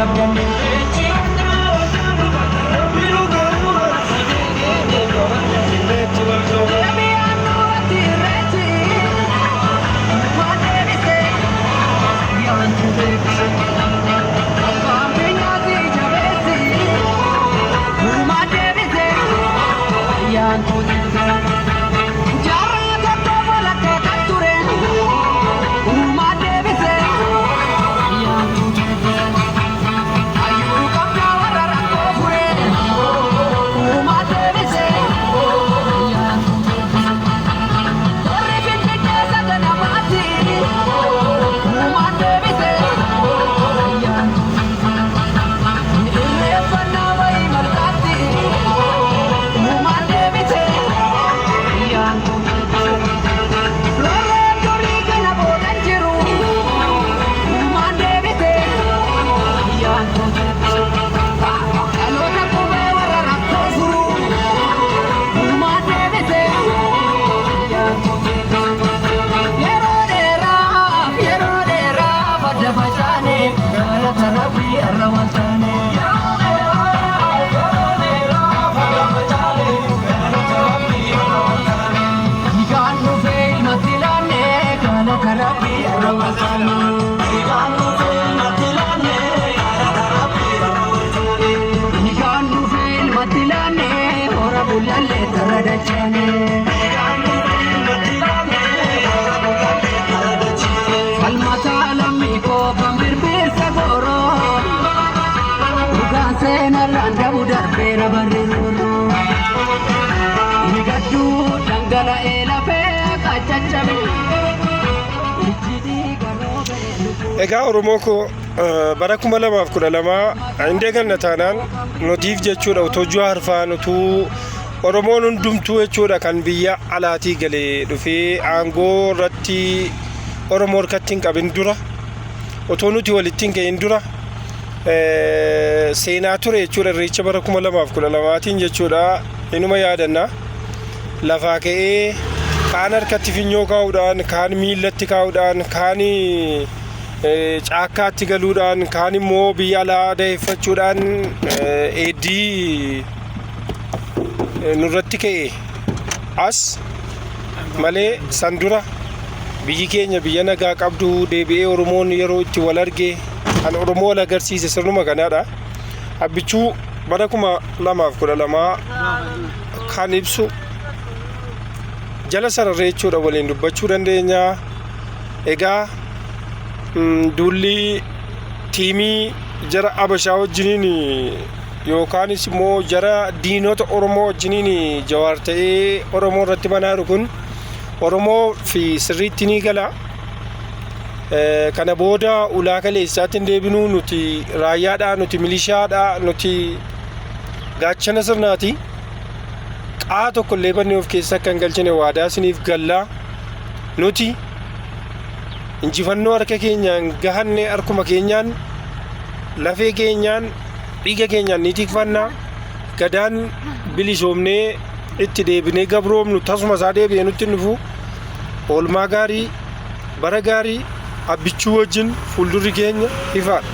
Abdanne. Deebi'aan duratti irreechi uumaa deebise yaantu deebise. Abbaan biyyaati jabeessi uumaa deebise yaantu deebise. Jaarraa tokko walakkaa kan ture uumaa deebise yaantu deebise. Hayyuu qabdaa warra rakkoo fure uumaa deebise yaantu deebise. Warri Finfinnee saganamaatti uumaan deebise yaantu irreeffannaa wayii malkaatti uumaan deebise yaantu lolleen durii kana boodan jiru uumaan deebise yaantu dhaloota qubee warra rakkoo furu uumaan deebise yaantu. Yeroo dheeraaf yeroo dheeraaf adda facaane galata Rabbii irra wal taane. Dhiigaan dhufee ilmatti laanne galata Rabbii irra wal taane. Dhiigaan dhufee ilmatti laanne hora bulallee tarra dachaane. Falmataa lammii koo kan birbirsa gooroo. Dhugaan seenarraan dabu darbeera barri rooroo. Dhiigadduu dhangala'ee lafee qaccacabe. Ijji dhiiga roobee lubbuu. Egaa Oromoo koo, bara 2012 hin deeganna taanaan nutiif jechuudha, utuu Jawaar faan, utuu Oromoon hundumtuu jechuudha kan biyya alaatii galee dhufee aangoo irratti Oromoo harkatti hin qabin dura, utuu nuti walitti hin gahin dura, seenaa ture jechuudha. Irreecha bara 2012tiin jechuudha inuma yaadanna. Lafaa ka'ee kaan harkatti finyoo kaa'uudhaan, kaan miillatti kaa'uudhaan, kaan caakkaatti galuudhaan, kaan immoo biyya alaa da'eeffachuudhaan eeddii nurratti ka'e as malee, san dura biyyi keenya biyya nagaa qabdu. Deebi'ee Oromoon yeroo itti wal arge, kan Oromoo wal agarsiise sirnuma kanaadha. Abbichuu bara 2012 kan ibsu jala sararree jechuudha waliin dubbachuu dandeenya. Egaa duulli tiimii jara Abashaa wajjiniin yookaanis immoo jara diinota Oromoo wajjiniin Jawaar ta'ee Oromoo irratti banaaru kun Oromoo fi sirriitti ni gala. Kana booda ulaa kaleessaatti hin deebinuu. Nuti raayyaadha, nuti milishaadha, nuti gaachana sirnaati. Qaa tokko illee bannee of keessa akka hin galchine waadaa isiniif gallaa. Nuti injifannoo harka keenyaan gahanne harkuma keenyaan, lafee keenyaan, dhiiga keenyaan ni tikfanna. Gadaan bilisoomnee itti deebinee gabroomnu tasuma isaa deebi'ee nutti hin dhufu. Oolmaa gaarii, bara gaarii, Abbichuu wajjin fuuldurri keenya ifaadha.